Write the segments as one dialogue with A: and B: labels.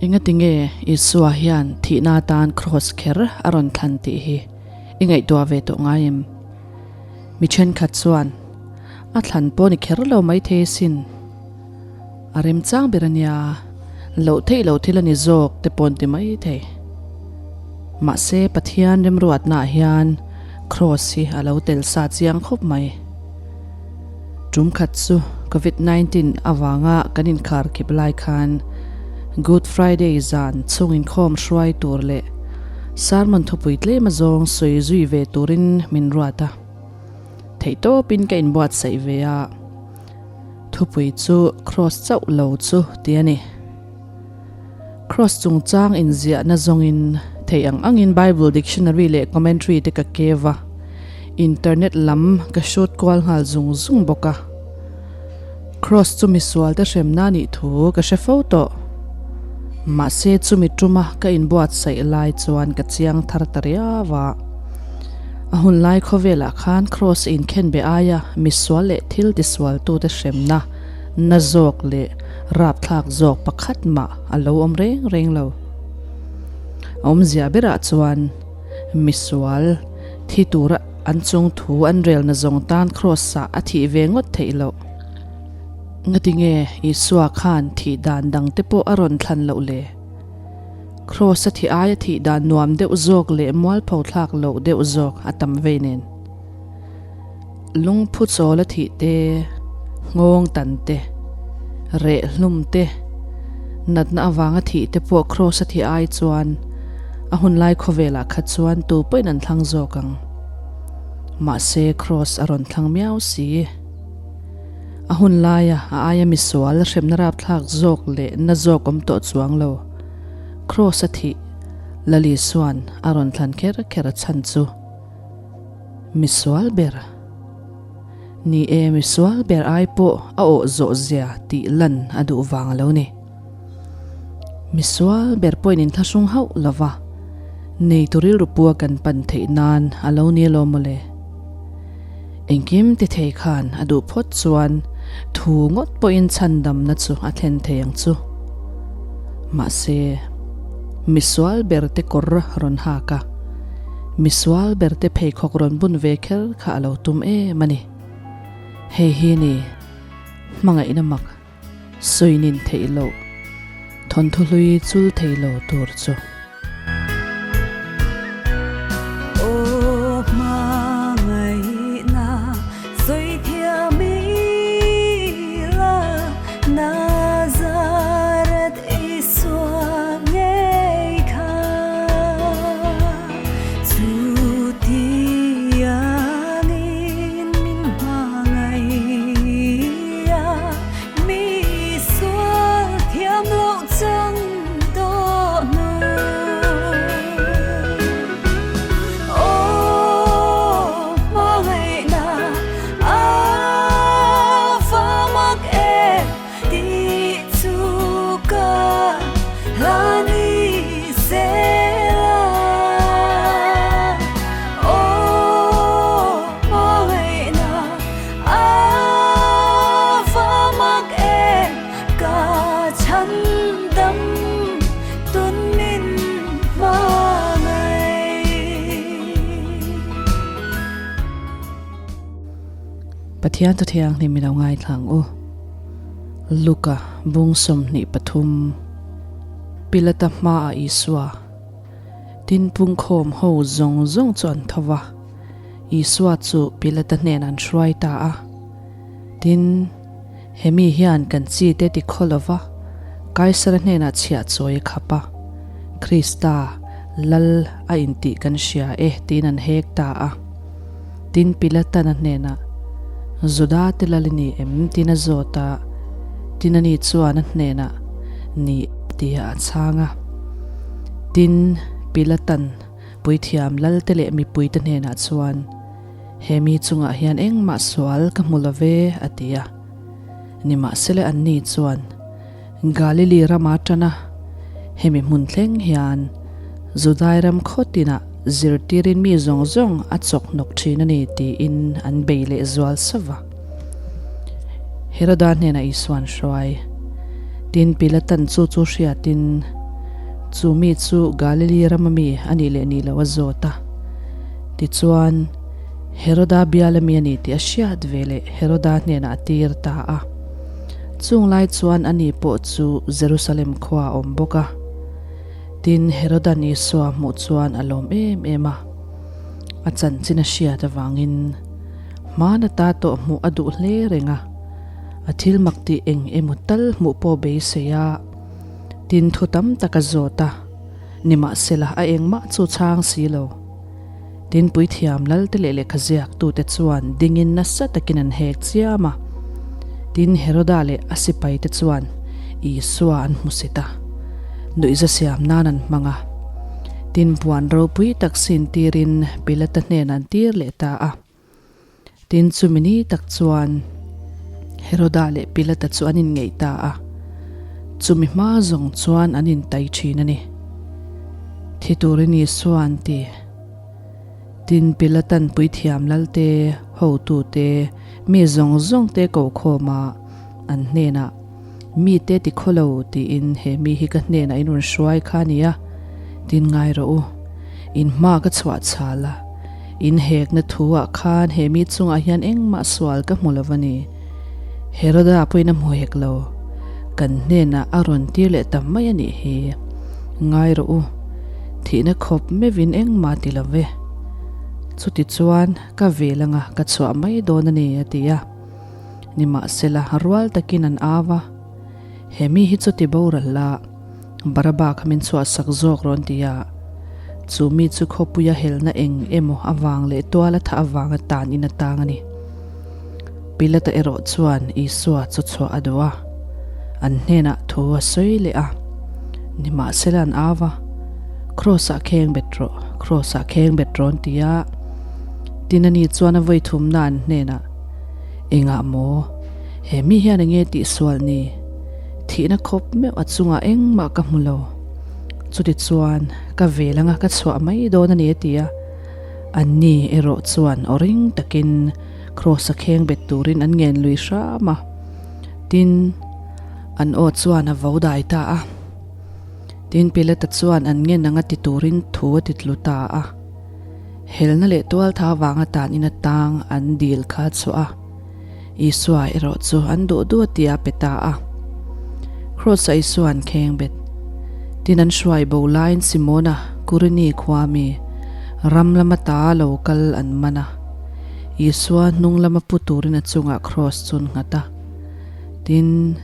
A: Engatinge Isua hian thihna atan kraws kher a rawn thlan tih hi i ngaihtuah ve tawh ngai em? Mi thenkhat chuan, A thlan pawh ni kher lo maithei asin. A remchang ber a nia, loh theih loh thil a ni zawk te pawh an ti maithei. Mahse Pathian remruatnaah hian kraws hi a lo tel sa chiang khawp mai. Tum khat chu Covid 19 avanga kan inkhar kip lai khan Good Friday zan chhung inkhawm hruai tur leh sermon thupui tlem azawng sawi zui ve turin min ruat a. Theihtawpin ka inbuatsaih ve a, thupui chu Cross chauh lo chu ti a ni. Cross chungchang inziahna zawngin theih ang angin Bible dictionary leh commentary te ka kev a, internet lam ka hrut kual nghal zung zung bawk a. Cross chu misual te hremna nih thu ka hre fo tawh. Mahse chumi tuma ka inbuatsaih lai chuan ka chiang thar ta riau a. A hun lai khawvelah khan cross inkhenbe aia misual leh thil tisualtute hremna na zawk leh rapthlak zawk pakhat mah a lo awm reng reng lo. A awmzia berah chuan misual thi tura an chung thu an relna zawng tan Kraws-ah a thih ve ngawt theih loh. Ngatinge Isua khan thih dan dang te pawh a rawn thlan loh le? Kraws-a thih aia thih dan nuam deuh zawk leh mualpho thlak loh deuh zawk a tam vei nen. Lungphu chawl a thih te, nghawng tan te, reh hlum te, natna avanga thih te pawh kraws a thih ai chuan a hun lai khawvelah kha chuan tu pawhin an thlang zawk ang. Mahse kraws a rawn thlang miau si. A hun laia a aia misual hremna rapthlak zawk leh na zawk awm tawh chuang lo. Kraws a thih Lali chuan a rawn thlan kher kher a chhan chu. Misual ber. Ni e, misual ber ai pawh a awh zawh zia tih lan a duh vang a lo ni. Misual ber pawhin inthlahrung hauh lo va, neitu rilru pua kan pan theih nan a lo ni alawm mawle. Engkim ti thei khan a duh phawt chuan thu ngawt pawhin chhandamna chu a thlen thei ang chu. Mahse, misual ber te kawr rawn hak a. Misual berte pheikhawk rawn bun ve kher kha a lo tum em a ni. Hei hi ni hmangaihna mak sawinin theih loh, thawnthu hlui chul thei lo tur chu.
B: Aw hmangaihna sawi thiam ila Nazareth Isua ngei kha Chutiangin min hmangaih a, mi sual thiam loh chang tawh hnu. Aw hmangaihna a va mak em! Tih chu ka hla ni zel a, aw hmangaihna a va mak em ka chhan dam tun min hmangaih.
A: Pathian thu thianghlim i lo ngaithla ang u. Luka bung 23 Pilata hmaah Isua tin pungkhawm ho zawng zawng chu an tho va, Isua chu Pilata hnenah an hruai ta a. Tin, he mi hian kan chi te ti khaw lo va, Kaisara hnenah chhiah chawi a khap a, Krista, Lal a intih kan hria e tiin an hek ta a. Tin Pilatan a hnenah, Juda te lal i ni em? tiin a zawt a. Tin ani chuan a hnenah, Ni, tia a chhang a. Tin, Pilatan puithiam lalte leh mipuite hnenah chuan, He mi chungah hian engmah sual ka hmu lo ve, a ti a. Nimahsela anni chuan, Galili rama tana hemi hmun thleng hian Judai ram khaw tinah zirtirin mi zawng zawng a chawk hnawk thin a ni tiin an bei leh zual sauh va. Heroda hnenah Isuan hruai. Tin, Pilatan chu chu hriatin. Chu mi chu Galili rama mi a nih leh nih loh a zawt a. Tichuan, Heroda biala mi a ni tih a hriat ve leh Heroda hnenah a tir ta a. Chung lai chuan ani pawh chu Jerusalem khua a awm bawk a. Tin, Heroda'n Isua hmuh chuan a lawm em em a. A chanchin a hriat avangin hmana ta tawh hmuh a duh hle reng a. A thil mak tih eng emaw tal hmuh pawh beisei a. Tin thu tam tak a zawt a, nimahsela a engmah chu chhang si lo. Tin puithiam lalte leh lehkha ziaktute chuan dingin nasa takin an hek chiam a. Tin Heroda leh a sipaite chuan Isua an hmu sit a, nuihza siam nan an hmang a. Tin puan ropui tak sintirin Pilata hnenah an tir leh ta a. Tin, chumi ni tak chuan Heroda leh Pilata chu an inngeih ta a, chumi hma zawng chuan an intai thin a ni. Thi turin Isua an ti. Tin, Pilatan puithiam lalte, hotute, mi zawng zawngte ko khawm a, an hnenah, Mite ti khaw lo, tiin he mi hi ka hnenah in rawn hruai kha a ni a, tin ngai rawh u. In hma ka chhuah chhal a, in hekna thu ah khan he mi chungah hian engmah sual ka hmu lo va ni. Heroda pawhin a hmu hek lo, kan hnenah a rawn tir leh ta mai a nih hi. Ngai rawh u, thihna khawp meuhin engmah ti lo ve. Chutichuan, ka vel anga ka chhuah mai dawn a ni, a ti a. Nimahsela, rual takin an au a, He mi hi chu ti boral la, Baraba kha min chhuahsak zawk rawn ti a. Chu mi chu khawpuia helna eng emaw avang leh tuala thah avanga tan in a tang a ni. Pilata erawh chuan Isua chu chhuah a duh a, an hnenah thu a sawi leh a. Nimahsela an au a, Kraws-ah kheng bet rawh, Kraws-ah kheng bet rawn ti a. Tin ani chuan a vawi thumna an hnenah, Engah maw? He mi hian enge tih sual ni? Thihna khawp meuh a chungah engmah ka hmu lo. Chutichuan, ka vel anga ka chhuah mai dawn a ni a ti a. Anni erawh chuan aw ring takin Kraws-a kheng bet turin an ngen lui hram a. Tin, an aw chuan a vo dai ta a. Tin, Pilata chuan an ngen anga ti turin thu a ti tlu ta a. Helna leh tualtha avanga tan in atang an dil kha chhuah a, Isua erawh chu an duh duh a tia pe ta a. Kraws-a Isua an kheng bet. Tin an hruai bo laiin Simona, Kurini khua mi, ram lama ta lo kal an man a. Isua hnung lama pu turin a chungah kraws chu an nghat a. Tin,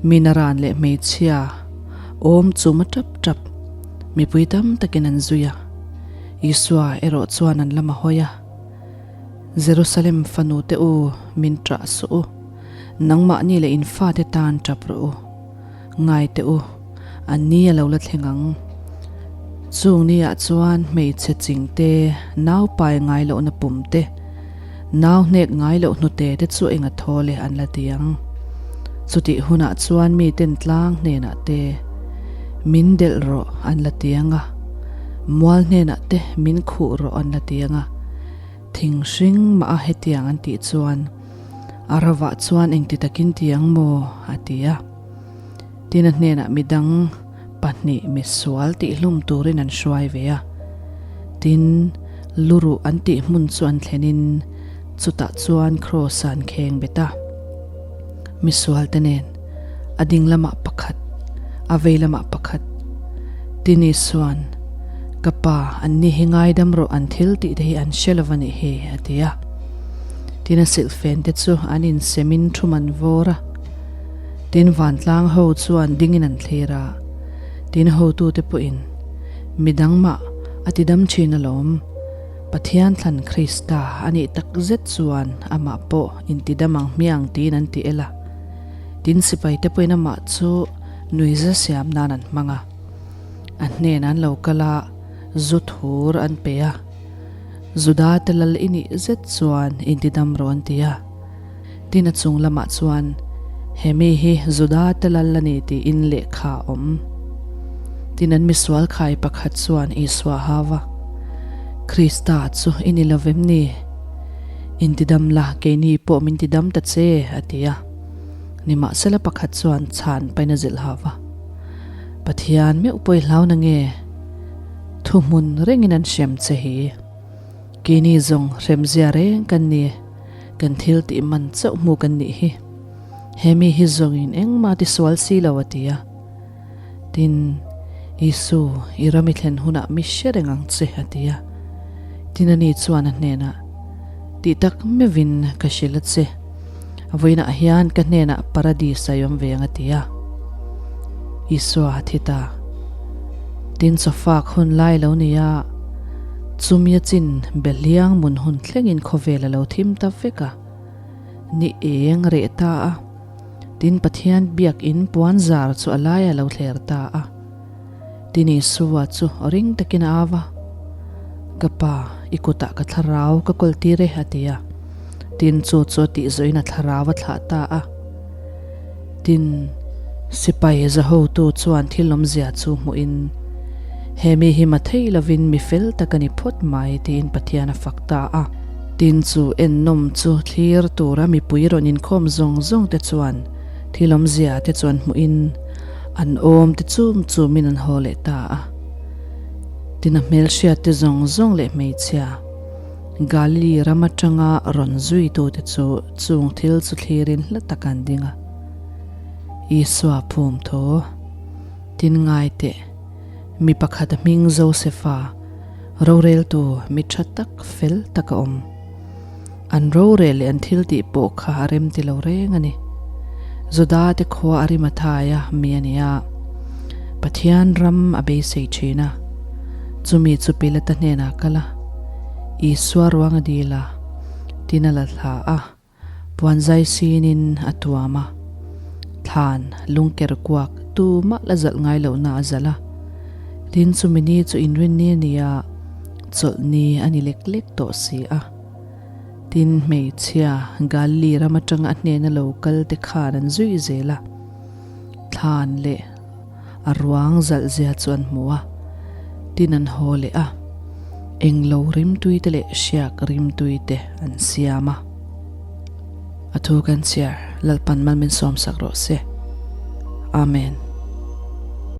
A: mi naran leh hmeichhia awm chum a tap tap mipui tam takin an zui a. Isua erawh chuan an lam a hawi a, Jerusalem fanute u, min ṭah suh u. Nangmahni leh in fate tan ṭap rawh u. Ngai teh u, an ni a lo la thleng ang. Chung niah chuan hmeichhe ching te, nau pai ngai lohna pum te, nau hnek ngai loh hnute te chu eng a thawl e an la ti ang. Chutih hunah chuan miten tlang hnenah te, Min delh rawh an la ti ang a, mual hnenah te min khuh rawh an la ti ang a, thing hring mah a hetiang an tih chuan a ravah chuan engti takin ti ang maw? a ti a. Tin a hnenah midang pahnih misual tihhlum turin an hruai ve a. Tin, luruh an tih hmun chu an thlenin chutah chuan kraws-a an kheng bet a. Misualte nen a ding lamah pakhat, a vei lamah pakhat. Tin Isua'n, Ka pa, anni hi ngaidam rawh an thil tih te hi an hre lo va nih hi, a ti a. Tin a silhfen te chu an insemin thum an vawr a. Tin vantlang ho chuan dingin an thlir a, tin hotute pawhin, Midang mah a ti dam thin alawm, Pathian thlan Krista a nih tak zet chuan amah pawh inti dam ang hmiang tiin an ti el a. Tin sipaite pawhin amah chu nuiza siam nan an hmang a. A hnenah an lo kal a, zu thur an pe a. Juda te lal i nih zet chuan inti dam rawh an ti a. Tin a chung lamah chuan, He mi hi Juda te lal a ni tiin lehkha a awm. Tin an misual khai pakhat chuan Isua hau a, Krista chu i ni lo vem ni? Intidam la, keini pawh min tidam ta che, a ti a. Nimahsela pakhat chuan chhan pain a zilh hau a. Pathian meuh pawh i hlau na nge? Thuhmun rengin an hrem che hi. Keini zawng hremzia reng kan ni, kan thil tih man chauh hmu kan nih hi. He mi hi zawngin engmah tisual si lo a ti a. Tin, Isu, i ram i thlen hunah mi hre reng ang che a ti a. Tin ani chuan a hnenah, Tih tak meuhin ka hrilh a che. Vawiinah hian ka hnenah Paradis a awm ve ang a ti a. Isua a thi ta. Tin chawfak hun lai lo ni a, chumi a chin Behliang mun hun thlengin khawvel a lo thim ta vek a, ni eng reh ta a. Tin Pathian biakin puan zar chu a lai a lo thler ta a. Tin Isua chu ring takin a au a, Ka Pa, i kutah ka thlarau ka kawl tir e, a ti a. Tin chu chu a tih zawhin a thlarau a thlah ta a. Tin, sipai zahotu chuan thil awmzia chu hmuhin, He mi hi ma thei lovin mi fel tak a ni phawt mai, tiin Pathian a fak ta a. Tin chu ennawm chu thlir tura mipui rawn inkhawm zawng zawng te chuan thil awmzia te chuan hmuhin an awm te chum chumin an haw leh ta a. Tin a hmelhriat te zawng zawng leh hmeichhia Galili ram atanga rawn zuitute chu chung thil chu thlirin hla tak an ding a. Isua phum tho tin ngai teh mi pakhat a hming Josefa Roreltu mi tha tak fel tak a awm. An rorel leh an thil tih pawh kha a rem ti lo reng a ni. Juda te khua Arimathaia mi a ni a, Pathian ram a beisei thin a. Chumi chu Pilata hnenah kal a, Isua ruang a dil a, tin a la thla a. Puanzai sinin a tuam a, thlan lungker kuak tumah la zalh ngai lohna a zalh a. Tin chumi ni chu inrinni a ni a, chawlhni a ni lek lek tawh si a. Tin hmeichhia Galili ram atanga a hnena lo kal te khan an zui zel a, thlan leh a ruang zalh zia chu an hmu a, tin an haw leh a, englo rimtui te leh hriak rimtui te an siam a. A thu kan chhiar, Lalpan mal min sawmsak rawh se. Amen.